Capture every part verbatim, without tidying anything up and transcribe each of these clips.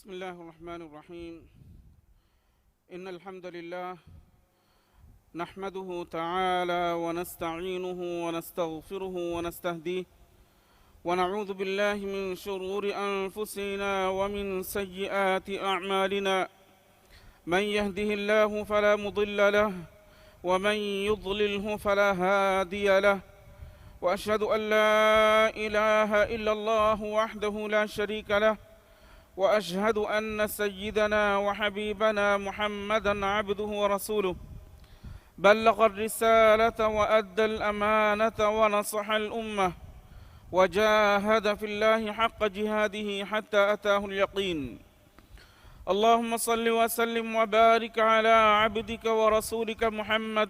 بسم الله الرحمن الرحيم. إن الحمد لله نحمده تعالى ونستعينه ونستغفره ونستهديه، ونعوذ بالله من شرور أنفسنا ومن سيئات أعمالنا. من يهده الله فلا مضل له، ومن يضلله فلا هادي له، وأشهد أن لا إله إلا الله وحده لا شريك له، وأشهد أن سيدنا وحبيبنا محمدا عبده ورسوله، بلغ الرسالة وأدى الأمانة ونصح الأمة، وجاهد في الله حق جهاده حتى أتاه اليقين. اللهم صل وسلم وبارك على عبدك ورسولك محمد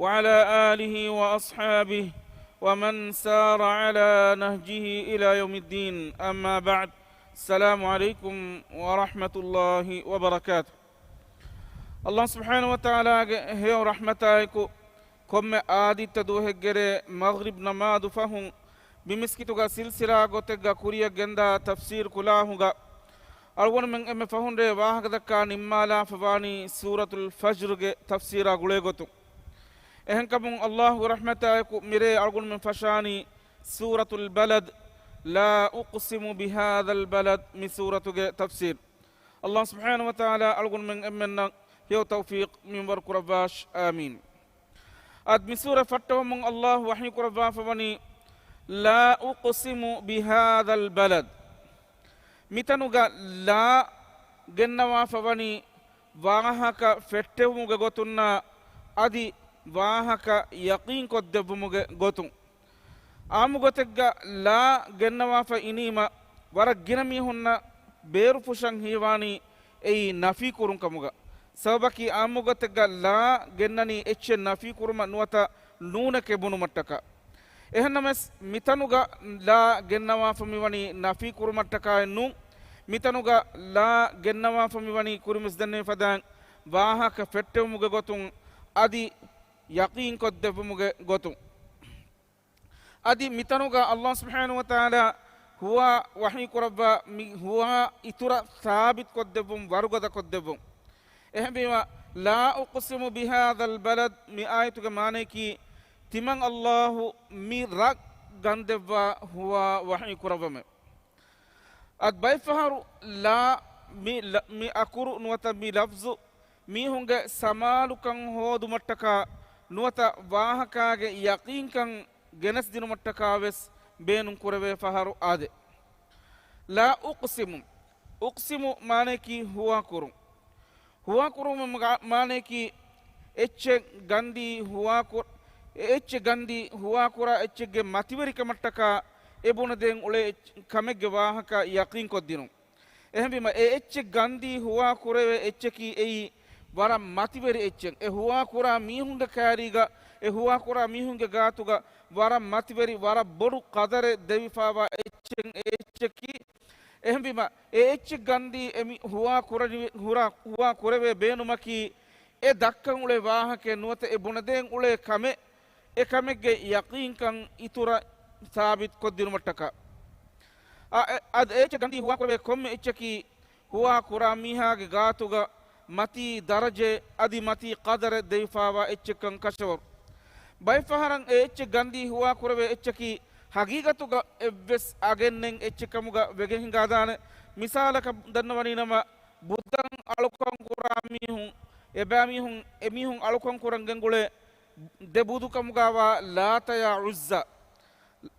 وعلى آله وأصحابه ومن سار على نهجه إلى يوم الدين. أما بعد. السلام عليكم ورحمة الله وبركاته. ﷲ ސުބްޙާނަހޫ ވަތަޢާލާގެ ހެޔޮ ރަޙްމަތާއެކު، ކޮންމެ އާދިއްތަ ދުވަހެއްގެރޭ މަޣްރިބް ނަމާދު ފަހުން މި މިސްކިތުގަ ސިލްސިލާ ގޮތެއްގަ ކުރިއަށް ގެންދާ ތަފްސީރު ކުލާހުގަ، އަޅުގަނޑުމެން އެންމެ ފަހުން ރޭ ވާހަކަދައްކާ ނިންމާލާފަ ވާނީ ސޫރަތުލް ފަޖްރުގެ ތަފްސީރާ ގުޅޭ ގޮތުން. އެހެންކަމުން ﷲ ގެ ރަޙްމަތާއެކު މިރޭ އަޅުގަނޑުމެން ފަށާނީ ސޫރަތުލް ބަލަދް، لا أقسم بهذا البلد، މި ސޫރަތުގެ ތަފްސީރު. ﷲ ސުބްޙާނަހޫ ވަތަޢާލާ އަޅުގަނޑުމެން އެންމެންނަށް ހެޔޮ ތައުފީޤް މިންވަރު ކުރައްވާށި. އާމީން. އަދި މި ސޫރަ ފައްޓަވަމުން ﷲ ވަޙީ ކުރައްވާފަ ވަނީ، لا أقسم بهذا البلد. މިތަނުގަ ލާ ގެންނަވާފަ ވަނީ ވާހަކަ ފެއްޓެވުމުގެ ގޮތުންނާ އަދި ވާހަކަ ޔަޤީންކޮށްދެއްވުމުގެ ގޮތުން. އާއްމު ގޮތެއްގަ ލާ ގެންނަވާފަ އިނީމަ، ވަރަށް ގިނަ މީހުންނަށް ބޭރުފުށަން ހީވާނީ އެއީ ނަފީ ކުރުން ކަމުގަ. ސަބަބަކީ އާއްމު ގޮތެއްގަ ލާ ގެންނަނީ އެއްޗެއް ނަފީ ކުރުމަށް ނުވަތަ ނޫނެކޭ ބުނުމަށްޓަކާ. އެހެންނަމަވެސް، މިތަނުގަ ލާ ގެންނަވާފަ މިވަނީ ނަފީ ކުރުމަށްޓަކާއެއް ނޫން. މިތަނުގަ ލާ ގެންނަވާފަ މިވަނީ ކުރިންވެސް ދެންނެވި ފަދައިން ވާހަކަ ފެއްޓެވުމުގެ ގޮތުން އަދި ޔަޤީންކޮށްދެއްވުމުގެ ގޮތުން. އަދި މިތަނުގަ ﷲ ސުބްޙާނަހޫ ވަތަޢާލާ ހުވާ ވަޙީ ކުރައްވާ މި ހުވާ އިތުރަށް ސާބިތުކޮށްދެއްވުން، ވަރުގަދަކޮށްދެއްވުން. އެހެންވީމަ، لا أقسم بهذا البلد، މި އާޔަތުގެ މާނަޔަކީ، ތިމަން ﷲ މި ރަށް ގަންދެއްވާ ހުވާ ވަޙީ ކުރައްވަމެ. އަދި ބައެއްފަހަރު ލާ މި ލަ-، މި އަކުރު ނުވަތަ މި ލަފްޒު މީހުންގެ ސަމާލުކަން ހޯދުމަށްޓަކާ ނުވަތަ ވާހަކާގެ ޔަޤީންކަން ގެނެސްދިނުމަށްޓަކާވެސް ބޭނުން ކުރެވޭ ފަހަރު އާދެ. لا أقسم، އުޤްސިމު މާނަޔަކީ ހުވާކުރުން. ހުވާކުރުމުގެ މާ-، މާނަޔަކީ އެއްޗެއް ގަންދީ ހުވާކު-، އެ އެއްޗެއް ގަންދީ ހުވާކުރާ އެއްޗެއްގެ މަތިވެރިކަމަށްޓަކާ އެ ބުނެދޭން އުޅޭ އެއްޗެއް ކަމެއްގެ ވާހަކަ ޔަޤީންކޮށްދިނުން. އެހެންވީމަ، އެ އެއްޗެއް ގަންދީ ހުވާ ކުރެވޭ އެއްޗަކީ އެއީ ވަރަށް މަތިވެރި އެއްޗެއް. އެ ހުވާ ކުރާ މީހުންގެ ކައިރީގަ، އެ ހުވާ ކުރާ މީހުންގެ ގާތުގަ ވަރަށް މަތިވެރި، ވަރަށް ބޮޑު ޤަދަރެއް ދެވިފާވާ އެއްޗެއް އެ އެއްޗަކީ. އެހެންވީމަ، އެ އެއްޗެއް ގަންދީ އެ މި ހުވާ ކުރެވި-، ހުރާ-، ހުވާ ކުރެވޭ ބޭނުމަކީ، އެ ދައްކަން އުޅޭ ވާހަކައެއް ނުވަތަ އެ ބުނެދޭން އުޅޭ ކަމެއް، އެ ކަމެއްގެ ޔަޤީންކަން އިތުރަށް ސާބިތުކޮށްދިނުމަށްޓަކާ. އަ-، އެ-، އަދި އެ އެއްޗެއް ގަންދީ ހުވާކުރެވޭ ކޮންމެ އެއްޗަކީ، ހުވާ ކުރާ މީހާގެ ގާތުގަ މަތީ ދަރަޖައެއް އަދި މަތީ ޤަދަރެއް ދެވިފާވާ އެއްޗެއްކަން ކަށަވަރު. ބައެއްފަހަރަށް އެ އެއްޗެއް ގަންދީ ހުވާ ކުރެވޭ އެއްޗަކީ، ހަގީގަތުގަ އެއްވެސް އަގެއް ނެތް އެއްޗެއް ކަމުގަ ވެގެން ހިނގާދާނެ. މިސާލަކަށް ދަންނަވަނީ ނަމަ، ބުދަށް އަޅުކަން ކުރާ މީހުން، އެބައިމީހުން، އެމީހުން އަޅުކަން ކުރަން ގެންގުޅޭ ދެ ބުދު ކަމުގަވާ ލާތަޔާ ޢުއްޒާ.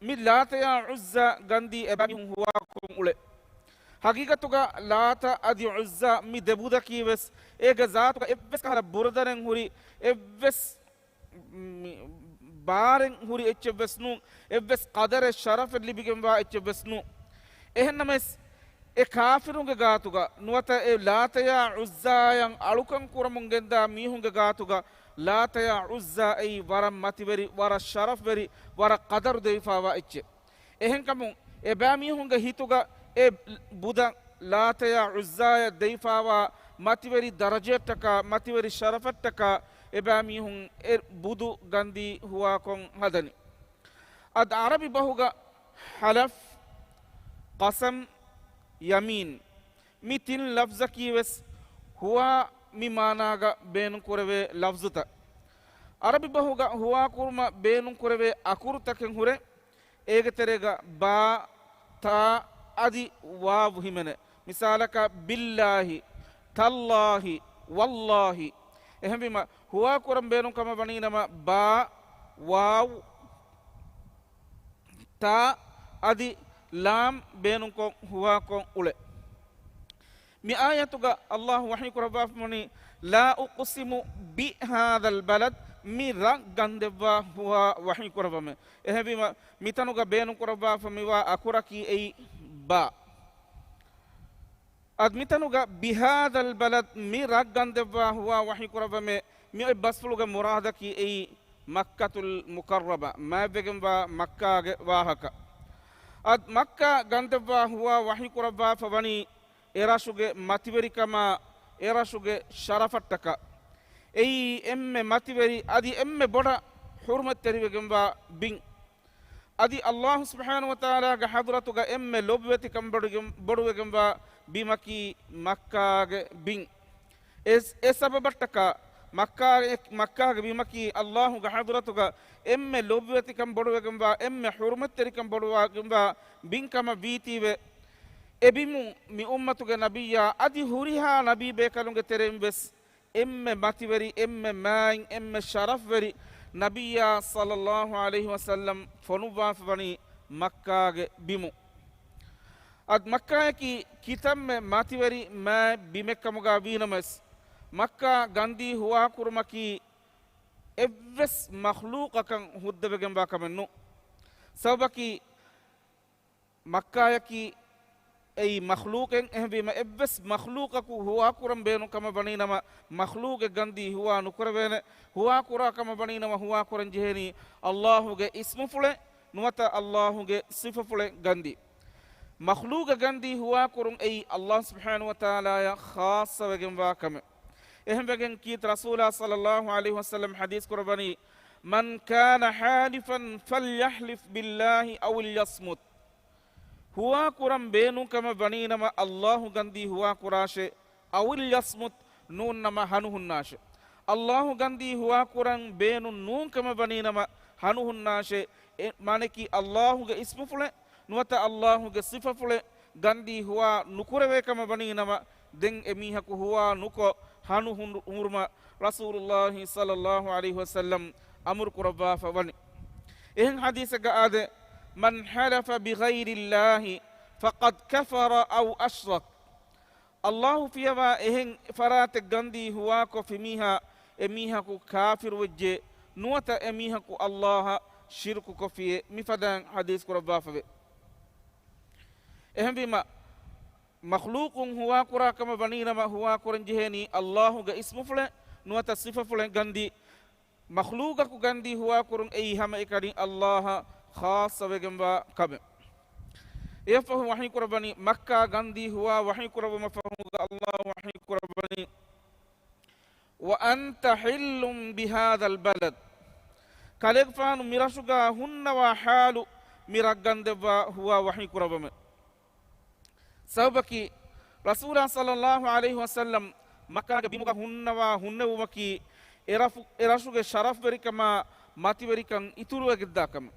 މި ލާތަޔާ ޢުއްޒާ ގަންދީ އެބައިމީހުން ހުވާކޮށް އުޅޭ. ހަގީގަތުގަ ލާތަ އަދި ޢުއްޒާ މި ދެ ބުދަކީ ވެސް އޭގެ ޒާތުގަ އެއްވެސް ކަހަލަ ބުރަދަރެއް ހުރި، އެއްވެސް މި ބާރެއް ހުރި އެއްޗެއް ވެސް ނޫން، އެއްވެސް ޤަދަރެއް ޝަރަފެއް ލިބިގެންވާ އެއްޗެއް ވެސް ނޫން. އެހެންނަމަވެސް، އެ ކާފިރުންގެ ގާތުގަ ނުވަތަ އެ ލާތަޔާ ޢުއްޒާޔަށް އަޅުކަން ކުރަމުން ގެންދާ މީހުންގެ ގާތުގަ ލާތަޔާ ޢުއްޒާ އެއީ ވަރަށް މަތިވެރި، ވަރަށް ޝަރަފްވެރި، ވަރަށް ޤަދަރު ދެވިފާވާ އެއްޗެއް. އެހެންކަމުން، އެބައިމީހުންގެ ހިތުގަ އެ ބުދަށް ލާތަޔާ ޢުއްޒާޔަށް ދެވިފާވާ މަތިވެރި ދަރަޖައަށްޓަކާ، މަތިވެރި ޝަރަފަށްޓަކާ އެބައިމީހުން އެ ބުދު ގަންދީ ހުވާކޮށް ހަދަނީ. އަދި ޢަރަބި ބަހުގަ ޙަލަފް، ޤަސަމް، ޔަމީން މި ތިން ލަފްޒަކީ ވެސް ހުވާ މި މާނާގަ ބޭނުންކުރެވޭ ލަފްޒުތައް. އަރަބި ބަހުގަ ހުވާކުރުމަށް ބޭނުންކުރެވޭ އަކުރުތަކެއް ހުރޭ، އޭގެ ތެރޭގަ ބާ، ތާ އަދި ވާވް ހިމެނޭ. މިސާލަކަށް، ބިއްލާހި، ތައްލާހި، ވައްލާހި. އެހެންވީމަ، ހުވާކުރަން ބޭނުން ކަމަށް ވަނީ ނަމަ، ބާ، ވާވް، ތާ އަދި ލާމް ބޭނުންކޮށް ހުވާކޮށް އުޅޭ. މި އާޔަތުގަ ﷲ ވަޙީ ކުރައްވާފަވަނީ، "ލާ އުޤްސިމު ބިހާޛަލް ބަލަދް"، މި ރަށް ގަންދެއްވާ ހުވާ ވަޙީ ކުރައްވަމޭ. އެހެންވީމަ، މިތަނުގަ ބޭނުން ކުރައްވާފަ މިވާ އަކުރަކީ އެއީ ބާ. އަދި މިތަނުގަ ބިހާޛަލް ބަލަދް، މި ރަށް ގަންދެއްވާ ހުވާ ވަޙީ ކުރައްވަމޭ. މި އޮތް ބަސްފުޅުގެ މުރާދަކީ އެއީ މައްކަތުލް މުކައްރަމަ، މާތްވެގެންވާ މައްކާގެ ވާހަކަ. އަދި މައްކާ ގަންދެއްވާ ހުވާ ވަޙީ ކުރައްވާފަ ވަނީ އެރަށުގެ މަތިވެރިކަމާ، އެރަށުގެ ޝަރަފަށްޓަކާ. އެއީ އެންމެ މަތިވެރި އަދި އެންމެ ބޮޑަށް ޙުރުމަތްތެރިވެގެންވާ ބިން. އަދި ﷲ ސުބްޙާނަހޫ ވަތަޢާލާގެ ޙަޟްރަތުގަ އެންމެ ލޮބުވެތިކަން ބޮޑުގެން-، ބޮޑުވެގެންވާ ބިމަކީ މައްކާގެ ބިން. އެ، އެ ސަބަބަށްޓަކާ މައްކާ-، މައްކާގެ ބިމަކީ ﷲގެ ޙަޟްރަތުގަ އެންމެ ލޮބުވެތިކަން ބޮޑުވެގެންވާ، އެންމެ ޙުރުމަތްތެރިކަން ބޮޑުވެގެންވާ ބިން ކަމަށް ވީތީވެ، އެ ބިމުން މި އުއްމަތުގެ ނަބިއްޔާ އަދި ހުރިހާ ނަބީ ބޭކަލުންގެ ތެރެއިން ވެސް އެންމެ މަތިވެރި، އެންމެ މާތް، އެންމެ ޝަރަފްވެރި ނަބިއްޔާ ޞައްލަﷲ ޢަލައިހި ވަސައްލަމް ފޮނުއްވާފަވަނީ މައްކާގެ ބިމު. އަދި މައްކާއަކީ ކިތަންމެ މަތިވެރި މާތް ބިމެއްކަމުގަ ވީނަމަވެސް، މައްކާ ގަންދީ ހުވާކުރުމަކީ އެއްވެސް މަޚްލޫޤަކަށް ހުއްދަވެގެންވާ ކަމެއް ނޫން. ސަބަބަކީ، މައްކާއަކީ އެއީ މަޚްލޫޤެއް. އެހެންވީމަ، އެއްވެސް މަޚްލޫޤަކު ހުވާކުރަން ބޭނުން ކަމަށް ވަނީ ނަމަ، މަޚްލޫޤެއް ގަންދީ ހުވާ ނުކުރެވޭނެ. ހުވާކުރާ ކަމަށް ވަނީ ނަމަ، ހުވާކުރަން ޖެހޭނީ ﷲގެ އިސްމުފުޅެއް ނުވަތަ ﷲގެ ސިފަފުޅެއް ގަންދީ. މަޚްލޫޤެއް ގަންދީ ހުވާކުރުން އެއީ ﷲ ސުބްޙާނަހޫ ވަތަޢާލާއަށް ޚާއްޞަވެގެންވާ ކަމެއް. އެހެންވެގެން ކީރިތި ރަސޫލާ ޞައްލަﷲ ޢަލައިހި ވަސައްލަމް ޙަދީޘް ކުރައްވަނީ، "މަން ކާނަ ޙާލިފަން ފަލްޔަޙްލިފް ބިއްލާހި އަވް ލިޔަޞްމުތް." ހުވާކުރަން ބޭނުން ކަމަށް ވަނީ ނަމަ، ﷲ ގަންދީ ހުވާކުރާށޭ، އަވް ލިޔަޞްމުތް، ނޫން ނަމަ ހަނުހުންނާށޭ. ﷲ ގަންދީ ހުވާކުރަން ބޭނުން ނޫން ކަމަށް ވަނީ ނަމަ، ހަނުހުންނާށޭ. އެ މާނައަކީ، ﷲގެ އިސްމުފުޅެއް ނުވަތަ ﷲގެ ސިފަފުޅެއް ގަންދީ ހުވާ ނުކުރެވޭ ކަމަށް ވަނީ ނަމަ، ދެން އެ މީހަކު ހުވާ ނުކޮށް ހަނު ހުން-، ހުންރުމަށް ރަސޫލުﷲ ޞައްލަﷲ ޢަލައިހި ވަސައްލަމް އަމުރު ކުރައްވާފަ ވަނީ. އެހެން ޙަދީޘެއްގަ އާދޭ، "މަން ޙަލަފަ ބިޣައިރިﷲ ފަޤަދް ކަފަރަ އަވް އަޝްރަކަ." ﷲ ފިޔަވާ އެހެން ފަރާތެއް ގަންދީ ހުވާކޮށްފި މީހާ، އެ މީހަކު ކާފިރުވެއްޖެ، ނުވަތަ އެ މީހަކު ﷲއަށް ޝިރުކުކޮށްފިއޭ، މިފަދައިން ޙަދީޘް ކުރައްވާފަވޭ. އެހެންވީމަ، މަޚްލޫޤުން ހުވާކުރާ ކަމަށް ވަނީ ނަމަ، ހުވާކުރަން ޖެހޭނީ ﷲގެ އިސްމުފުޅެއް ނުވަތަ ސިފަފުޅެއް ގަންދީ. މަޚްލޫޤަކު ގަންދީ ހުވާކުރުން އެއީ ހަމައެކަނި ﷲއަށް ޚާއްޞަވެގެންވާ ކަމެއް. އެއަށްފަހު ވަޙީކުރައްވަނީ، މައްކާ ގަންދީ ހުވާ ވަޙީކުރައްވުމަށް ފަހުގަ ﷲ ވަޙީކުރައްވަނީ، "وأنت حل بهذا البلد." ކަލޭގެފާނު މިރަށުގަ ހުންނަވާ ޙާލު މި ރަށް ގަންދެއްވާ ހުވާ ވަޙީކުރައްވަމެ. ސަބަބަކީ، ރަސޫލާ ޞައްލަﷲ ޢަލައިހި ވަސައްލަމް މައްކާގެ ބިމުގަ ހުންނަވާ ހުންނެވުމަކީ، އެ ރަފު-، އެ ރަށުގެ ޝަރަފްވެރިކަމާ މަތިވެރިކަން އިތުރުވެގެންދާ ކަމެއް.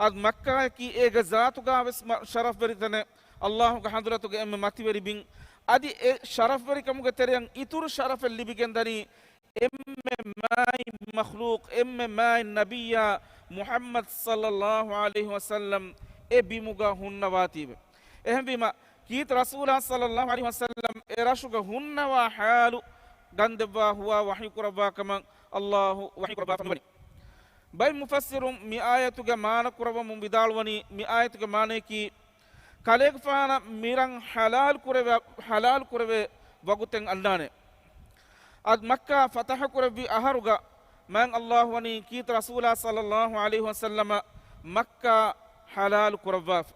އަދި މައްކާއަކީ އޭގެ ޒާތުގަ ވެސް މަ-، ޝަރަފްވެރި ތަނެއް، ﷲގެ ޙަޟްރަތުގެ އެންމެ މަތިވެރި ބިން. އަދި އެ ޝަރަފްވެރިކަމުގެ ތެރެއަށް އިތުރު ޝަރަފެއް ލިބިގެންދަނީ، އެންމެ މާތް މަޚްލޫޤް، އެންމެ މާތް ނަބިއްޔާ މުޙައްމަދު ޞައްލަﷲ ޢަލައިހި ވަސައްލަމް އެ ބިމުގަ ހުންނަވާތީވެ. އެހެންވީމަ، ކީރިތި ރަސޫލާ ޞައްލަﷲ ޢަލައިހި ވަސައްލަމް އެ ރަށުގަ ހުންނަވާ ޙާލު ގަންދެއްވާ ހުވާ ވަޙީކުރައްވާ ކަމަށް ﷲ ވަޙީކުރައްވާފަ މިވަނީ. ބައެއް މުފައްސިރުން މި އާޔަތުގެ މާނަ ކުރައްވަމުން ވިދާޅުވަނީ، މި އާޔަތުގެ މާނަޔަކީ، ކަލޭގެފާނަށް މި ރަށް ޙަލާލު ކުރެވޭ، ޙަލާލު ކުރެވޭ ވަގުތެއް އަންނާނެ. އަދި މައްކާ ފަތަޙަ ކުރެއްވި އަހަރުގަ މާތް ﷲ ވަނީ ކީރިތި ރަސޫލާ ޞައްލަﷲ ޢަލައިހި ވަސައްލަމަށް މައްކާ ޙަލާލު ކުރައްވާފަ.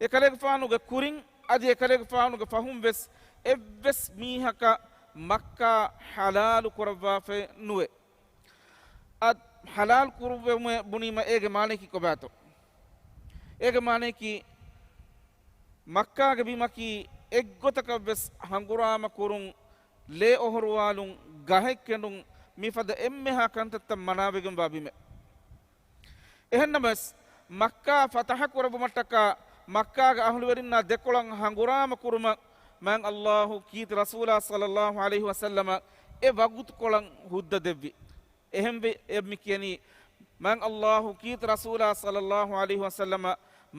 އެކަލޭގެފާނުގެ ކުރިން އަދި އެކަލޭގެފާނުގެ ފަހުން ވެސް އެއްވެސް މީހަކަށް މައްކާ ޙަލާލު ކުރައްވާފައެއް ނުވޭ. އަދި ޙަލާލު ކުރުއްވުމޭ ބުނީމަ އޭގެ މާނަޔަކީ ކޮބާތޯ؟ އޭގެ މާނަޔަކީ، މައްކާގެ ބިމަކީ އެއްގޮތަކަށް ވެސް ހަނގުރާމަ ކުރުން، ލޭ އޮހޮރުވާލުން، ގަހެއް ކެނޑުން، މިފަދަ އެންމެހާ ކަންތައްތައް މަނާވެގެންވާ ބިމެއް. އެހެންނަމަވެސް، މައްކާ ފަތަޙަ ކުރެއްވުމަށްޓަކާ، މައްކާގެ އަހުލުވެރިންނާ ދެކޮޅަށް ހަނގުރާމަ ކުރުމަށް މާތް އައްލާހު ކީރިތި ރަސޫލާ ޞައްލައްލާހު ޢަލައިހި ވަސައްލަމަ އެ ވަގުތުކޮޅަށް ހުއްދަ ދެއްވި. އެހެންވެ، އެ މި ކިޔަނީ، މާތް އައްލާހު ކީރިތި ރަސޫލާ ޞައްލައްލާހު ޢަލައިހި ވަސައްލަމަ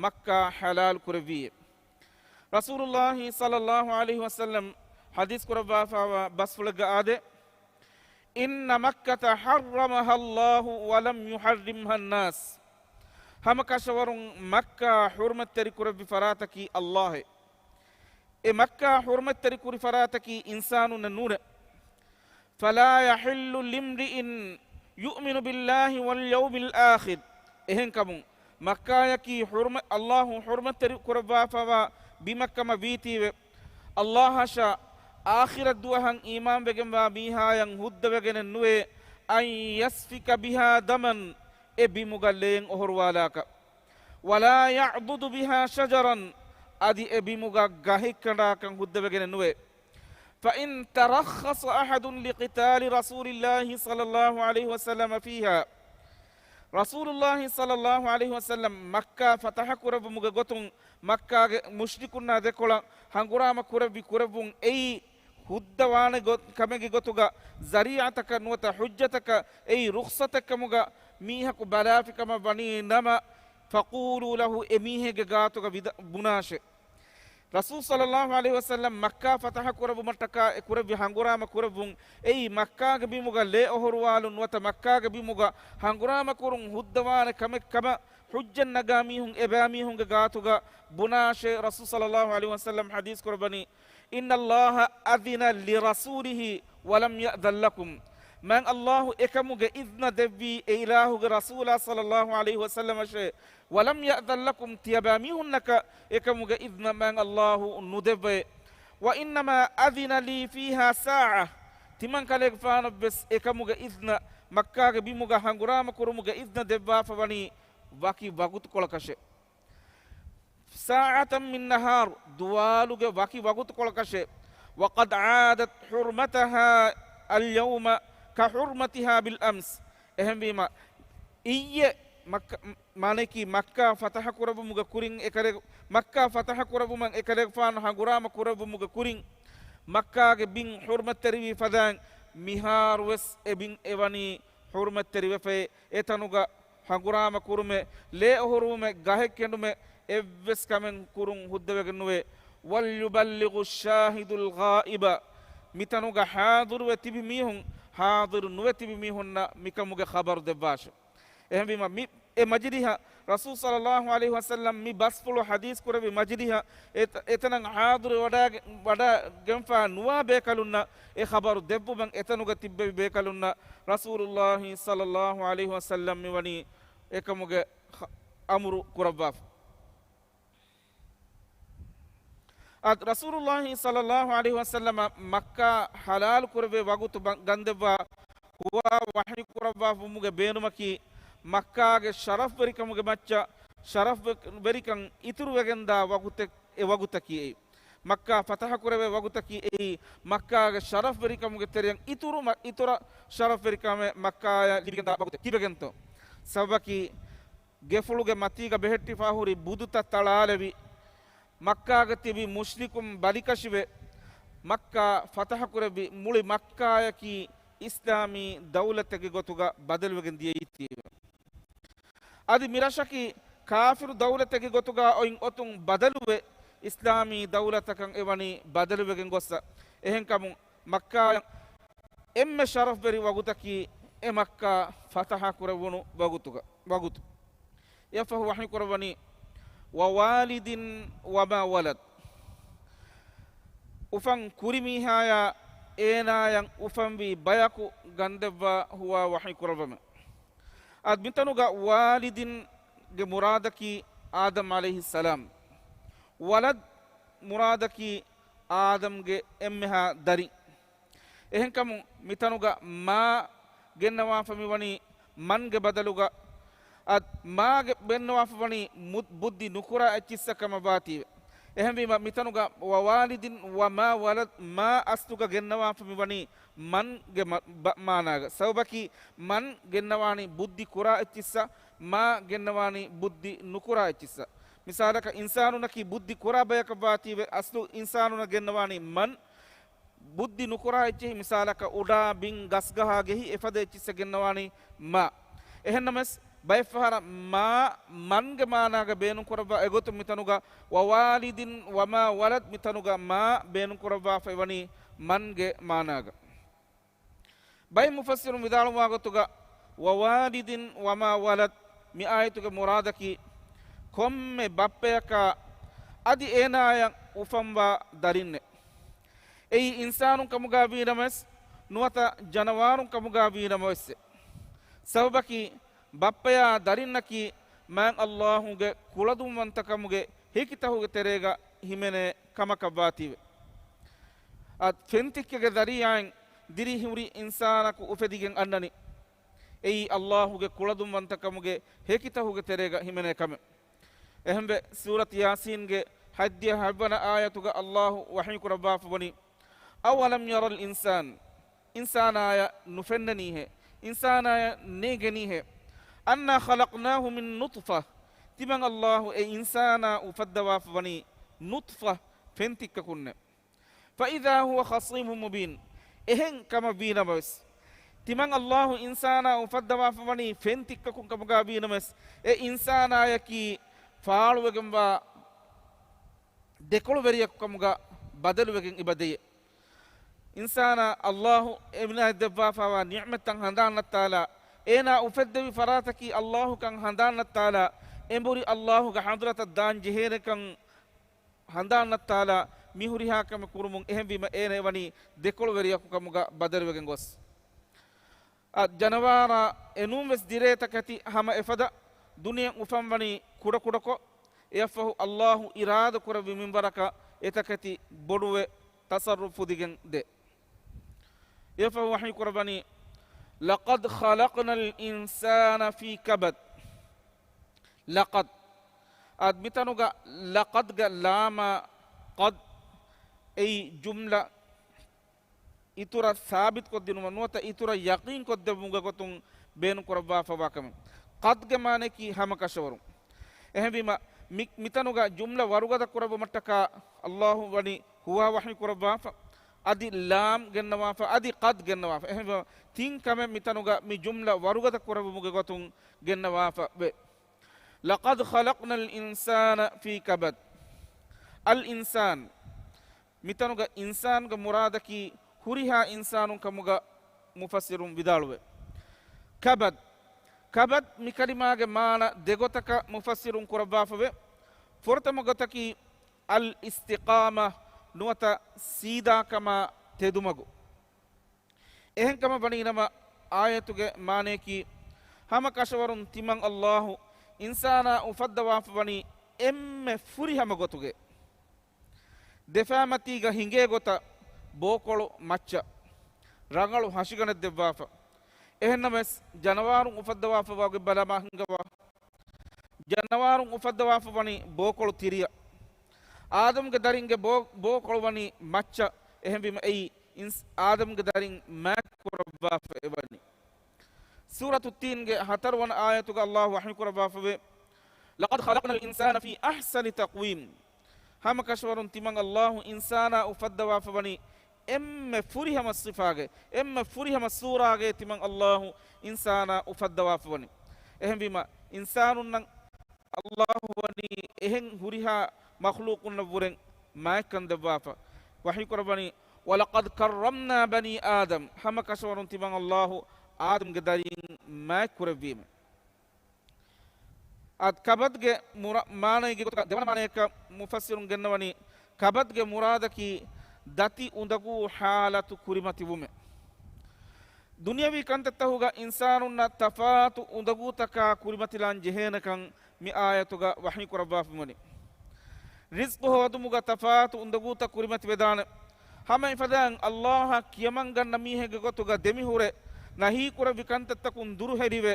މައްކާ ޙަލާލު ކުރެއްވީ. ރަސޫލުއްލާހި ޞައްލައްލާހު ޢަލައިހި ވަސައްލަމް ޙަދީޘް ކުރައްވާފައިވާ ބަސްފުޅެއްގަ އާދޭ، إن مكة حرمها الله ولم يحرمها الناس. ހަމަކަށަވަރުން މައްކާ ޙުރުމަތްތެރި ކުރެއްވި ފަރާތަކީ އައްލާހޭ. އެ މައްކާ ޙުރުމަތްތެރި ކުރި ފަރާތަކީ އިންސާނުންނެއް ނޫނޭ. فلا يحل لامرئ يؤمن بالله واليوم الآخر. އެހެންކަމުން، މައްކާޔަކީ ޙުރުމަ-، އައްލާހު ޙުރުމަތްތެރި ކުރައްވާފައިވާ ބިމެއްކަމަށް ވީތީވެ، އައްލާހަށާ އާޚިރަތް ދުވަހަށް އީމާންވެގެންވާ މީހާޔަށް ހުއްދަވެގެނެއް ނުވޭ، أن يسفك بها دما، އެ ބިމުގަ ލޭން އޮހޮރުވާލާކަށް. ولا يعضد بها شجرا، އަދި އެ ބިމުގަ ގަހެއް ކަނޑާކަށް ހުއްދަވެގެނެއް ނުވޭ. فإن ترخص أحد لقتال رسول الله صلى الله عليه وسلم فيها، ރަސޫލުއްލާހި ޞައްލައްލާހު ޢަލައިހި ވަސައްލަމް މައްކާ ފަތަޙަ ކުރެއްވުމުގެ ގޮތުން، މައްކާގެ މުޝްރިކުންނާ ދެކޮޅަށް ހަނގުރާމަ ކުރެއްވި ކުރެއްވުން އެއީ ހުއްދަވާނެ ގޮ-، ކަމެއްގެ ގޮތުގަ، ޒަރީޢަތަކަށް ނުވަތަ ޙުއްޖަތަކަށް އެއީ ރުޚްޞަތެއްކަމުގަ މީހަކު ބަލާފިކަމަށް ވަނީ ނަމަ، فقولوا له، އެ މީހެއްގެ ގާތުގަ ވިދަ-، ބުނާށޭ. ރަސޫލު ޞައްލައްލާހު ޢަލައިހި ވަސައްލަމް މައްކާ ފަތަޙަ ކުރެއްވުމަށްޓަކާ އެ ކުރެއްވި ހަނގުރާމަ ކުރެއްވުން އެއީ މައްކާގެ ބިމުގަ ލޭ އޮހޮރުވާލުން ނުވަތަ މައްކާގެ ބިމުގަ ހަނގުރާމަ ކުރުން ހުއްދަވާނެ ކަމެއް ކަމަށް ޙުއްޖަތް ނަގާ މީހުން އެބައިމީހުންގެ ގާތުގަ ބުނާށޭ. ރަސޫލު ޞައްލައްލާހު ޢަލައިހި ވަސައްލަމް ޙަދީޘް ކުރައްވަނީ، إن الله أذن لرسوله ولم يأذن لكم. މާތް އައްލާހު އެކަމުގެ އިޒްނަ ދެއްވީ އެ އިލާހުގެ ރަސޫލާ ޞައްލައްލާހު ޢަލައިހި ވަސައްލަމަށޭ، ولم يأذن لكم، ތިޔަބައިމީހުންނަކަށް އެކަމުގެ އިޒްނަ މާތް އައްލާހު ނުދެއްވައޭ. وإنما أذن لي فيها ساعة، ތިމަންކަލޭގެފާނަށްވެސް އެކަމުގެ އިޒްނަ، މައްކާގެ ބިމުގަ ހަނގުރާމަ ކުރުމުގެ އިޒްނަ ދެއްވާފަ ވަނީ ވަކި ވަގުތުކޮޅަކަށޭ. ساعة من نهار، ދުވާލުގެ ވަކި ވަގުތުކޮޅަކަށޭ. وقد عادت حرمتها اليوم كحرمتها بالأمس. އެހެންވީމަ، އިއްޔެ މައްކަ-، މާނައަކީ މައްކާ ފަތަޙަ ކުރެއްވުމުގެ ކުރިން އެކަލޭ-، މައްކާ ފަތަޙަ ކުރެއްވުމަށް އެކަލޭގެފާނު ހަނގުރާމަ ކުރެއްވުމުގެ ކުރިން، މައްކާގެ ބިން ޙުރުމަތްތެރިވި ފަދައިން މިހާރުވެސް އެ ބިން އެވަނީ ޙުރުމަތްތެރިވެފައި، އެތަނުގަ ހަނގުރާމަ ކުރުމެއް، ލޭ އޮހޮރުވުމެއް، ގަހެއް ކެނޑުމެއް އެއްވެސް ކަމެއް ކުރުން ހުއްދަވެގެން ނުވޭ. وليبلغ الشاهد الغائب، މިތަނުގަ ޙާޟިރުވެ ތިބި މީހުން، ޙާޟިރު ނުވެ ތިބި މީހުންނަށް މިކަމުގެ ޚަބަރު ދެއްވާށެ. އެހެންވީމަ، މި އެ މަޖިލިހަށް ރަސޫލު ޞައްލައްލާހު ޢަލައިހި ވަސައްލަމް މި ބަސްފުޅު ޙަދީޘް ކުރެއްވި މަޖިލިހަށް އެ-، އެތަނަށް ޙާޟިރު ވަޑައިގެ-، ވަޑައިގެންފާ ނުވާ ބޭކަލުންނަށް އެ ޚަބަރު ދެއްވުމަށް އެތަނުގަ ތިއްބެވި ބޭކަލުންނަށް ރަސޫލުއްލާހި ޞައްލައްލާހު ޢަލައިހި ވަސައްލަމް މިވަނީ އެކަމުގެ ޚަ-، އަމުރު ކުރައްވާފަ. އަދި ރަސޫލުއްލާހި ޞައްލައްލާހު ޢަލައިހި ވަސައްލަމަށް މައްކާ ޙަލާލު ކުރެވޭ ވަގުތު ބަ-، ގަންދެއްވާ ހުވާ ވަޙީ ކުރައްވާފަވުމުގެ ބޭނުމަކީ، މައްކާގެ ޝަރަފްވެރިކަމުގެ މައްޗަށް ޝަރަފްވެ-، ވެރިކަން އިތުރުވެގެންދާ ވަގުތެއް، އެ ވަގުތަކީ އެއީ. މައްކާ ފަތަޙަ ކުރެވޭ ވަގުތަކީ އެއީ، މައްކާގެ ޝަރަފްވެރިކަމުގެ ތެރެއަށް އިތުރު މަ-، އިތުރަށް ޝަރަފްވެރިކަމެއް މައްކާޔަށް ލިބިގެންދާ ވަގުތެއް. ކީއްވެގެންތޯ؟ ސަބަބަކީ، ގެފުޅުގެ މަތީގަ ބެހެއްޓިފާ ހުރި ބުދުތައް ތަޅާލެވި، މައްކާގަ ތިބި މުޝްރިކުން ބަލިކަށިވެ، މައްކާ ފަތަޙަ ކުރެއްވި، މުޅި މައްކާޔަކީ އިސްލާމީ ދައުލަތެއްގެ ގޮތުގަ ބަދަލުވެގެން ދިޔައީތީވެ. އަދި މިރަށަކީ ކާފިރު ދައުލަތެއްގެ ގޮތުގަ އޮތް އޮތުން ބަދަލުވެ، އިސްލާމީ ދައުލަތަކަށް އެވަނީ ބަދަލުވެގެން ގޮއްސަ. އެހެންކަމުން، މައްކާޔަށް އެންމެ ޝަރަފްވެރި ވަގުތަކީ އެ މައްކާ ފަތަޙަ ކުރެވުނު ވަގުތުގަ، ވަގުތު. އެއަށްފަހު ވަޙީ ކުރައްވަނީ، ووالد وما ولد. އުފަން ކުރިމީހާޔާ އޭނާޔަށް އުފަންވި ބަޔަކު ގަންދެއްވާ ހުވާ ވަޙީ ކުރައްވަމެ. އަދި މިތަނުގަ ވާލިދިންގެ މުރާދަކީ އާދަމް ޢަލައިހިއްސަލާމް. ވަލަދް މުރާދަކީ އާދަމްގެ އެންމެހާ ދަރި. އެހެންކަމުން މިތަނުގަ މާ ގެންނަވާފަ މިވަނީ މަންގެ ބަދަލުގަ، އަދި މާގެ ގެންނަވާފަ ވަނީ މު-، ބުއްދި ނުކުރާ އެއްޗިއްސަށް ކަމަށް ވާތީވެ. އެހެންވީމަ، މިތަނުގަ ވަވާލިދިން ވަމާ ވަލަދް، މާ އަސްލުގަ ގެންނަވާފަ މިވަނީ މަންގެ މަ-، ބަ-، މާނާގަ. ސަބަބަކީ މަން ގެންނަވާނީ ބުއްދި ކުރާ އެއްޗިއްސަށް، މާ ގެންނަވާނީ ބުއްދި ނުކުރާ އެއްޗިއްސަށް. މިސާލަކަށް، އިންސާނުންނަކީ ބުއްދި ކުރާ ބަޔަކަށް ވާތީވެ، އަސްލު އިންސާނުންނަށް ގެންނަވާނީ މަން. ބުއްދި ނުކުރާ އެއްޗެހި، މިސާލަކަށް، އުޑާ ބިން ގަސްގަހާ ގެހި އެފަދަ އެއްޗިއްސަށް ގެންނަވާނީ މާ. އެހެންނަމަވެސް، ބައެއްފަހަރަށް މާ މަންގެ މާނާގަ ބޭނުންކުރައްވާ އެގޮތުން މިތަނުގަ ވަވާލިދިން ވަމާ ވަލަދް، މިތަނުގަ މާ ބޭނުންކުރައްވާފައިވަނީ މަންގެ މާނާގަ. ބައެއް މުފައްސިރުން ވިދާޅުވާ ގޮތުގަ، ވަވާލިދިން ވަމާ ވަލަދް، މި އާޔަތުގެ މުރާދަކީ، ކޮންމެ ބައްޕަޔަކާ އަދި އޭނާޔަށް އުފަންވާ ދަރިންނެއް. އެއީ އިންސާނުން ކަމުގަ ވީނަމަވެސް، ނުވަތަ ޖަނަވާރުން ކަމުގަ ވީނަމަވެސް. ސަބަބަކީ، ބައްޕަޔާ ދަރިންނަކީ މާތް އައްލާހުގެ ކުޅަދުންވަންތަކަމުގެ ހެކިތަހުގެ ތެރޭގަ ހިމެނޭ ކަމަކަށްވާތީވެ. އަދި ފެންތިއްކެއްގެ ޒަރީޢާއިން ދިރިހުރި އިންސާނަކު އުފެދިގެން އަންނަނީ. އެއީ އައްލާހުގެ ކުޅަދުންވަންތަކަމުގެ ހެކިތަހުގެ ތެރޭގަ ހިމެނޭ ކަމެއް. އެހެންވެ، ސޫރަތު ޔާސީންގެ ހަތްދިހަ ހަތްވަނަ އާޔަތުގަ އައްލާހު ވަޙީކުރައްވާފަވަނީ، أولم ير الإنسان، އިންސާނާޔަށް ނުފެންނަނީހޭ، އިންސާނާޔަށް ނޭނގެނީހޭ، أنا خلقناه من نطفة، ތިމަން އައްލާހު އެ އިންސާނާ އުފައްދަވާފަވަނީ ނުޠްފަ ފެންތިއްކަކުންނޭ. فإذا هو خصيم مبين، އެހެން ކަމަށް ވީނަމަވެސް، ތިމަން އައްލާހު އިންސާނާ އުފައްދަވާފަވަނީ ފެންތިއްކަކުން ކަމުގަ ވީނަމަވެސް، އެ އިންސާނާޔަކީ ފާޅުވެގެންވާ ދެކޮޅުވެރިޔަކު ކަމުގަ ބަދަލުވެގެން އިބަދައެ. އިންސާނާ އައްލާހު އޭނާއަށް ދެއްވާފަވާ ނިޢުމަތްތައް ހަނދާން ނައްތާލާ، އޭނާ އުފެއްދެވި ފަރާތަކީ އައްލާހުކަން ހަނދާން ނައްތާލާ، އެނބުރި އައްލާހުގެ ޙަޟްރަތަށް ދާން ޖެހޭނެކަން ހަނދާން ނައްތާލާ، މި ހުރިހާ ކަމެއް ކުރުމުން އެހެންވީމަ އޭނަ ވަނީ ދެކޮޅުވެރިޔަކު ކަމުގަ ބަދަލުވެގެން ގޮސް. އަ، ޖަނަވާރާ އެނޫންވެސް ދިރޭ ތަކެތި ހަމަ އެފަދަ، ދުނިޔެ އުފަންވަނީ ކުޑަކުޑަކޮށް، އެއަށްފަހު އައްލާހު އިރާދަކުރެއްވި މިންވަރަކަށް އެތަކެތި ބޮޑުވެ ތަޞައްރުފު ދިގެން ދޭ. އެއަށްފަހު ވަޙީކުރައްވަނީ، لقد خلقنا الإنسان في كبد. ލަޤަދް. އަދި މިތަނުގަ ލަޤަދްގެ ލާމާ ޤަދް އެއީ ޖުމްލަ އިތުރަށް ސާބިތުކޮށްދިނުމަށް ނުވަތަ އިތުރަށް ޔަޤީންކޮށްދެއްވުމުގެ ގޮތުން ބޭނުންކުރައްވާފަވާ ކަމެއް. ޤަދްގެ މާނަޔަކީ ހަމަކަށަވަރުން. އެހެންވީމަ، މި، މިތަނުގަ ޖުމްލަ ވަރުގަދަ ކުރެއްވުމަށްޓަކާ އައްލާހު ވަނީ ހުވާ ވަޙީ ކުރައްވާފަ، އަދި ލާމް ގެންނަވާފަ، އަދި ޤަދް ގެންނަވާފަ. އެހެންވީމަ، ތިން ކަމެއް މިތަނުގަ މި ޖުމްލަ ވަރުގަދަ ކުރެއްވުމުގެ ގޮތުން ގެންނަވާފަ ވޭ. لقد خلقنا الإنسان في كبد. الإنسان. މިތަނުގަ އިންސާންގެ މުރާދަކީ ހުރިހާ އިންސާނުން ކަމުގަ މުފައްސިރުން ވިދާޅުވޭ. ކަބަދް. ކަބަދް މި ކަލިމާގެ މާނަ ދެގޮތަކަށް މުފައްސިރުން ކުރައްވާފަވޭ. ފުރަތަމަ ގޮތަކީ، އަލް އިސްތިޤާމަ ނުވަތަ ސީދާކަމާ ތެދުމަގު. އެހެންކަމަށް ވަނީނަމަ، އާޔަތުގެ މާނަޔަކީ، ހަމަކަށަވަރުން ތިމަން އައްލާހު އިންސާނާ އުފައްދަވާފަ ވަނީ އެންމެ ފުރިހަމަ ގޮތުގެ. ދެފާމަތީގަ ހިނގޭ ގޮތަށް ބޯކޮޅު މައްޗަށް ރަނގަޅު ހަށިގަނޑެއް ދެއްވާފަ. އެހެންނަމަވެސް، ޖަނަވާރުން އުފައްދަވާފަ ވަގުތު ބަލަމާ ހިނގަވާ. ޖަނަވާރުން އުފައްދަވާފަ ވަނީ ބޯކޮޅު ތިރިއަށް. އާދަމްގެ ދަރިންގެ ބޯ-، ބޯކޮޅު ވަނީ މައްޗަށް. އެހެންވީމަ އެއީ އިންސް-، އާދަމްގެ ދަރިން މާތްކުރައްވާފަ އެވަނީ. ސޫރަތު ތީންގެ ހަތަރުވަނަ އާޔަތުގަ އައްލާހު ވަޙީކުރައްވާފަވޭ، لقد خلقنا الإنسان في أحسن تقويم. ހަމަކަށަވަރުން ތިމަން އައްލާހު އިންސާނާ އުފައްދަވާފަ ވަނީ އެންމެ ފުރިހަމަ ސިފާގެ، އެންމެ ފުރިހަމަ ސޫރާގެ ތިމަން އައްލާހު އިންސާނާ އުފައްދަވާފަ ވަނީ. އެހެންވީމަ، އިންސާނުންނަށް އައްލާހު ވަނީ އެހެން ހުރިހާ މަޚްލޫޤުންނަށްވުރެން މާތްކަން ދެއްވާފަ. ވަޙީކުރައްވަނީ، ولقد كرمنا بني آدم. ހަމަކަށަވަރުން ތިމަން އައްލާހު އާދަމްގެ ދަރިން މާތްކުރެއްވީމެ. އަދި ކަބަދްގެ މުރަ-، މާނައިގެ ގޮތުގަ ދެވަނަ މާނަޔަކަށް މުފައްސިރުން ގެންނަވަނީ، ކަބަދްގެ މުރާދަކީ ދަތި އުނދަގޫ ޙާލަތު ކުރިމަތިވުމެއް. ދުނިޔަވީ ކަންތައްތަހުގަ އިންސާނުންނަށް ތަފާތު އުނދަގޫތަކާ ކުރިމަތިލާން ޖެހޭނެކަން މި އާޔަތުގަ ވަޙީކުރައްވާފަވަނީ. ރިޒްޤު ހޯދުމުގަ ތަފާތު އުނދަގޫތައް ކުރިމަތިވެދާނެ. ހަމަ އެފަދައިން އައްލާހަށް ކިޔަމަންގަންނަ މީހެއްގެ ގޮތުގަ ދެމިހުރެ، ނަހީކުރެއްވި ކަންތައްތަކުން ދުރުހެލިވެ،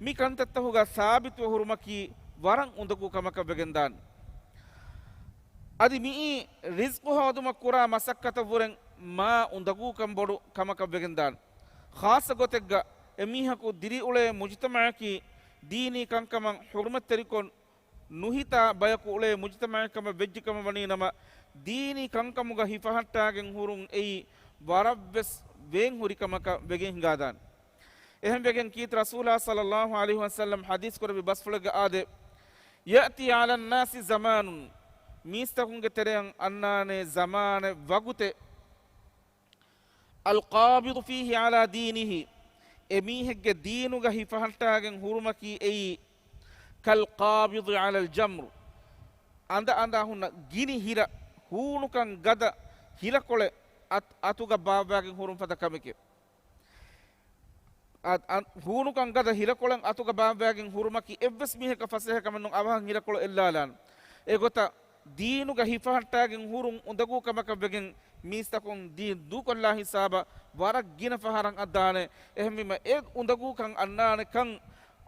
މި ކަންތައްތަހުގަ ސާބިތުވެ ހުރުމަކީ ވަރަށް އުނދަގޫ ކަމަކަށް ވެގެންދާނެ. އަދި މިއީ ރިޒްޤު ހޯދުމަށް ކުރާ މަސައްކަތަށްވުރެން މާ އުނދަގޫކަން ބޮޑު ކަމަކަށް ވެގެންދާނެ. ޚާއްޞަ ގޮތެއްގަ އެމީހަކު ދިރިއުޅޭ މުޖުތަމަޢަކީ ދީނީ ކަންކަމަށް ޙުރުމަތްތެރިކޮށް ނުހިތާ ބަޔަކު އުޅޭ މުޖުތަމަޢެއް ކަމަށް ވެއްޖެ ކަމަށް ވަނީ ނަމަ، ދީނީ ކަންކަމުގަ ހިފަހައްޓާގެން ހުރުން އެއީ ވަރަށްވެސް ވޭންހުރި ކަމަކަށް ވެގެން ހިނގާދާނެ. އެހެންވެގެން ކީރިތި ރަސޫލާ ޞައްލައްލާހު ޢަލައިހި ވަސައްލަމް ޙަދީޘް ކުރެއްވި ބަސްފުޅެއްގަ އާދޭ، يأتي على الناس زمان، މީސްތަކުންގެ ތެރެއަށް އަންނާނެ ޒަމާނެއް ވަގުތެއް، القابض فيه على دينه، އެމީހެއްގެ ދީނުގަ ހިފަހައްޓާގެން ހުރުމަކީ އެއީ، كالقابض على الجمر، އަނދަ އަނދާ ހުންނަ ގިނި ހިރަ، ހޫނުކަން ގަދަ ހިލަކޮޅެއް އަތް-، އަތުގަ ބާއްވާގެން ހުރުން ފަދަ ކަމެކެވެ. އަ-، އަ-، ހޫނުކަން ގަދަ ހިލަކޮޅެއް އަތުގަ ބާއްވާގެން ހުރުމަކީ އެއްވެސް މީހަކަށް ފަސޭހަ ކަމެއް ނޫން އަވަހަށް ހިލަކޮޅު އެއްލާލާން. އެގޮތަށް ދީނުގަ ހިފަހައްޓާގެން ހުރުން އުނދަގޫ ކަމަކަށް ވެގެން މީސްތަކުން ދީން ދޫކޮށްލާ ހިސާބަށް ވަރަށް ގިނަ ފަހަރަށް އައްދާނެ. އެހެންވީމަ އެ އުނދަގޫކަން އަންނާނެ ކަން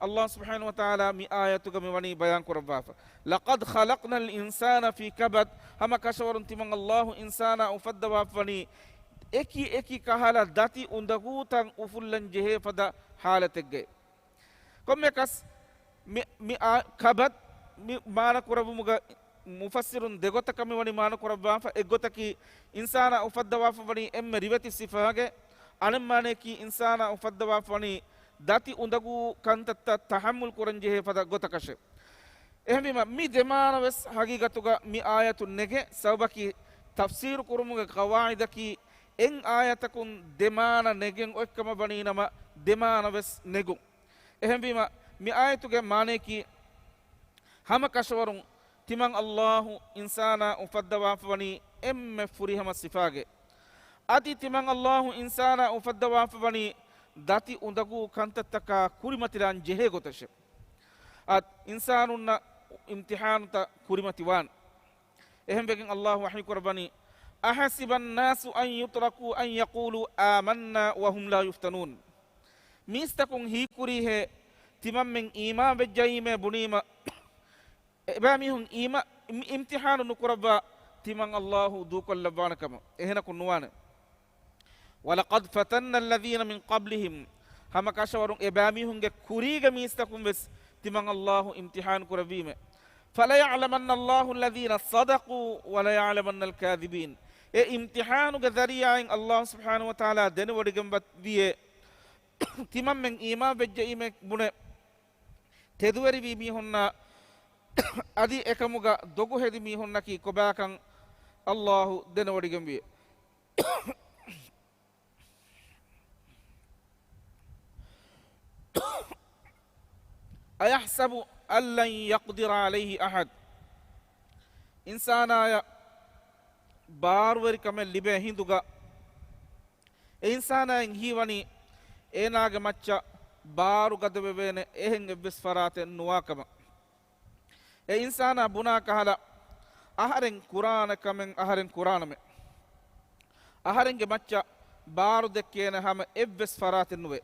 ﷲ ސުބްޙާނަހޫ ވަތަޢާލާ މި އާޔަތުގަ މި ވަނީ ބަޔާން ކުރައްވާފަ. لقد خلقنا الإنسان في كبد، ހަމަ ކަށަވަރުން ތިމަން ﷲ އިންސާނާ އުފައްދަވާފަ ވަނީ އެކި އެކި ކަހަލަ ދަތި އުނދަގޫތައް އުފުއްލަން ޖެހޭ ފަދަ ޙާލަތެއްގައި. ކޮންމެއަކަސް މި، މި އާ، ކަބަދް މި މާނަ ކުރެއްވުމުގަ މުފައްސިރުން ދެގޮތަކަށް މި ވަނީ މާނަ ކުރައްވާފަ. އެއްގޮތަކީ އިންސާނާ އުފައްދަވާފަ ވަނީ އެންމެ ރިވެތި ސިފައިގެ، އަނެއް މާނަޔަކީ އިންސާނާ އުފައްދަވާފަ ވަނީ ދަތި އުނދަގޫ ކަންތައްތައް ތަޙައްމުލް ކުރަން ޖެހޭ ފަދަ ގޮތަކަށެވެ. އެހެންވީމަ، މި ދެ މާނަ ވެސް ހަގީގަތުގަ މި އާޔަތުން ނެގޭ. ސަބަބަކީ، ތަފްސީރު ކުރުމުގެ ޤަވާޢިދަކީ، އެއް އާޔަތަކުން ދެ މާނަ ނެގެން އޮތްކަމަށް ވަނީ ނަމަ، ދެ މާނަ ވެސް ނެގުން. އެހެންވީމަ، މި އާޔަތުގެ މާނަޔަކީ، ހަމަ ކަށަވަރުން ތިމަން ﷲ އިންސާނާ އުފައްދަވާފަ ވަނީ އެންމެ ފުރިހަމަ ސިފާގެ. އަދި ތިމަން ﷲ އިންސާނާ އުފައްދަވާފަ ވަނީ ދަތި އުނދަގޫ ކަންތައްތަކާ ކުރިމަތިލާން ޖެހޭ ގޮތަށެވެ. އަދި އިންސާނުންނަށް އިމްތިޙާނުތައް ކުރިމަތިވާން. އެހެންވެގެން ﷲ ވަޙީ ކުރައްވަނީ، أحسب الناس أن يتركوا أن يقولوا آمنا وهم لا يفتنون. މީސްތަކުން ހީކުރީހޭ، ތިމަންމެން އީމާން ވެއްޖައީމޭ ބުނީމަ، އެބައިމީހުން އީމާ-، އިމް-، އިމްތިޙާނު ނުކުރައްވާ ތިމަން ﷲ ދޫކޮށްލައްވާނެ ކަމަށް. އެހެނަކު ނުވާނެ. ولقد فتنا الذين من قبلهم، ހަމަ ކަށަވަރުން އެބައިމީހުންގެ ކުރީގެ މީސްތަކުން ވެސް ތިމަން ﷲ އިމްތިޙާނު ކުރެއްވީމެ. فليعلمن الله الذين صدقوا وليعلمن الكاذبين. އެ އިމްތިޙާނުގެ ޒަރީޢާއިން ﷲ ސުބްޙާނަހޫ ވަތަޢާލާ ދެނެވޮޑިގެން ވިއޭ، ތިމަންމެން އީމާން ވެއްޖެއީމޭ ބުނެ، ތެދުވެރިވީ މީހުންނާ އަދި އެކަމުގަ ދޮގު ހެދި މީހުންނަކީ ކޮބާކަން ﷲ ދެނެވޮޑިގެންވި. أيحسب أن لن يقدر عليه أحد. އިންސާނާޔަށް ބާރުވެރިކަމެއް ލިބޭ ހިނދުގަ، އެ އިންސާނާއަށް ހީވަނީ އޭނާގެ މައްޗަށް ބާރު ގަދަވެވޭނެ އެހެން އެއްވެސް ފަރާތެއް ނުވާކަމަށް. އެ އިންސާނާ ބުނާ ކަހަލަ، އަހަރެން ކުރާނެ ކަމެއް އަހަރެން ކުރާނަމޭ. އަހަރެންގެ މައްޗަށް ބާރު ދެއްކޭނެ ހަމަ އެއްވެސް ފަރާތެއް ނުވޭ.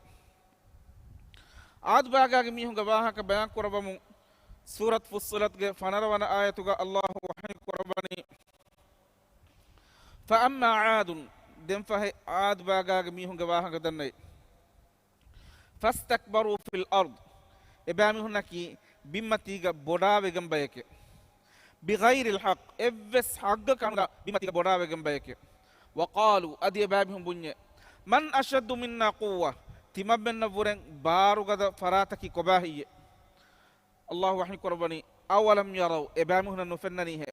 އާދު ބާގާގެ މީހުންގެ ވާހަކަ ބަޔާން ކުރައްވަމުން، ސޫރަތު ފުއްޞިލަތުގެ ފަނަރަ ވަނަ އާޔަތުގަ ﷲ ވަޙީ ކުރައްވަނީ، فأما عاد، ދެންފަހެ އާދު ބާގާގެ މީހުންގެ ވާހަކަ ދަންނައި. فاستكبروا في الأرض، އެބައިމީހުންނަކީ ބިންމަތީގަ ބޮޑާވެގެން ބަޔެކެ. بغير الحق، އެއްވެސް ޙައްޤަކާ ނުލާ ބިންމަތީގަ ބޮޑާވެގެން ބަޔެކެ. وقالوا، އަދި އެބައިމީހުން ބުންޏެ، من أشد منا قوة، ތިމަންމެންނަށްވުރެން ބާރުގަދަ ފަރާތަކީ ކޮބާ ހެއްޔެ؟ ﷲ ވަޙީ ކުރައްވަނީ، أولم يروا، އެބައިމީހުންނަށް ނުފެންނަނީހޭ،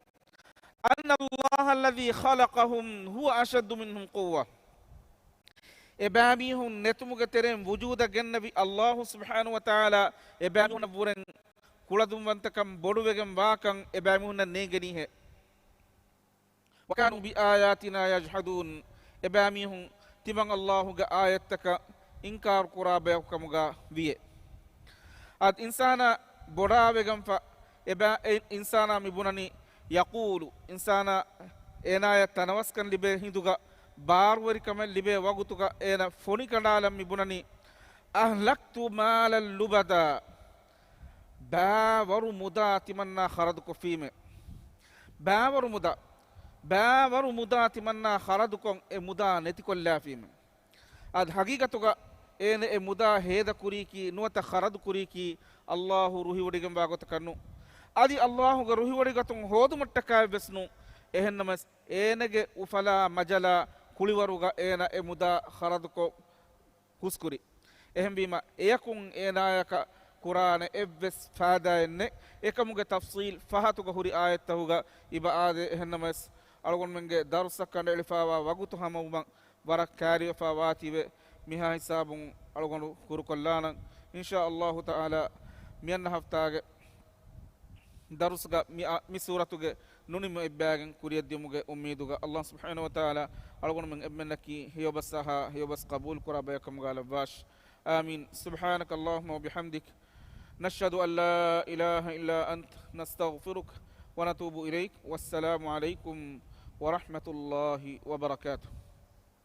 أن الله الذي خلقهم هو أشد منهم قوة، އެބައިމީހުން ނެތުމުގެ ތެރެއިން ވުޖޫދަށް ގެންނެވި ﷲ ސުބްޙާނަހޫ ވަތަޢާލާ އެބައިމީހުންނަށްވުރެން ކުޅަދުންވަންތަކަން ބޮޑުވެގެން ވާކަން އެބައިމީހުންނަށް ނޭނގެނީހޭ. وكانوا بآياتنا يجحدون، އެބައިމީހުން ތިމަން ﷲ ގެ އާޔަތްތަކަށް އިންކާރު ކުރާ ބަޔަކު ކަމުގަ ވިޔޭ. އަދި އިންސާނާ ބޮޑާވެގެންފަ، އެބަ-، އެ އިންސާނާ މި ބުނަނީ، يقول، އިންސާނާ އޭނާޔަށް ތަނަވަސްކަން ލިބޭ ހިނދުގަ، ބާރުވެރިކަމެއް ލިބޭ ވަގުތުގަ އޭނަ ފޮނިކަނޑާލަން މި ބުނަނީ، أهلكت مالا لبدا، ބާވަރު މުދާ ތިމަންނާ ޚަރަދުކޮށްފީމޭ. ބާވަރު މުދާ، ބައިވަރު މުދާ ތިމަންނާ ޚަރަދުކޮށް އެ މުދާ ނެތިކޮށްލާފީމެ. އަދި ހަގީގަތުގަ އޭނަ އެ މުދާ ހޭދަކުރީކީ ނުވަތަ ޚަރަދުކުރީކީ ﷲ ރުހިވޮޑިގެންވާ ގޮތަކަށް ނޫން. އަދި ﷲ ގެ ރުހިވޮޑިގަތުން ހޯދުމަށްޓަކާއެއްވެސް ނޫން. އެހެންނަމަވެސް އޭނަގެ އުފަލާ މަޖަލާ ކުޅިވަރުގަ އޭނަ އެ މުދާ ޚަރަދުކޮށް ހުސްކުރި. އެހެންވީމަ، އެޔަކުން އޭނާޔަކަށް ކުރާނެ އެއްވެސް ފައިދާއެއް ނެތް. އެކަމުގެ ތަފްޞީލް ފަހަތުގަ ހުރި އާޔަތްތަހުގަ އިބަ އާދޭ. އެހެންނަމަވެސް، އަޅުގަނޑުމެންގެ ދަރުސަށް ކަނޑައެޅިފައިވާ ވަގުތު ހަމަވުމަށް ވަރަށް ކައިރިވެފައި ވާތީވެ، މިހާ ހިސާބުން އަޅުގަނޑު ކުރުކޮށްލާނަން. އިންޝާ ﷲ ތަޢާލާ، މިއަންނަ ހަފްތާގެ ދަރުސްގަ މި އާ-، މި ސޫރަތުގެ ނުނިމު އެއްބައިގެން ކުރިޔަށްދިޔުމުގެ އުއްމީދުގަ، ﷲ ސުބްޙާނަހޫ ވަތަޢާލާ އަޅުގަނޑުމެން އެންމެންނަކީ ހެޔޮބަސް އަހާ، ހެޔޮބަސް ޤަބޫލުކުރާ ބަޔަކަށް ކަމުގަ ލައްވާށި. آمين. سبحانك اللهم وبحمدك، نشهد أن لا إله إلا أنت، نستغفرك ونتوب إليك. والسلام عليكم ورحمة الله وبركاته.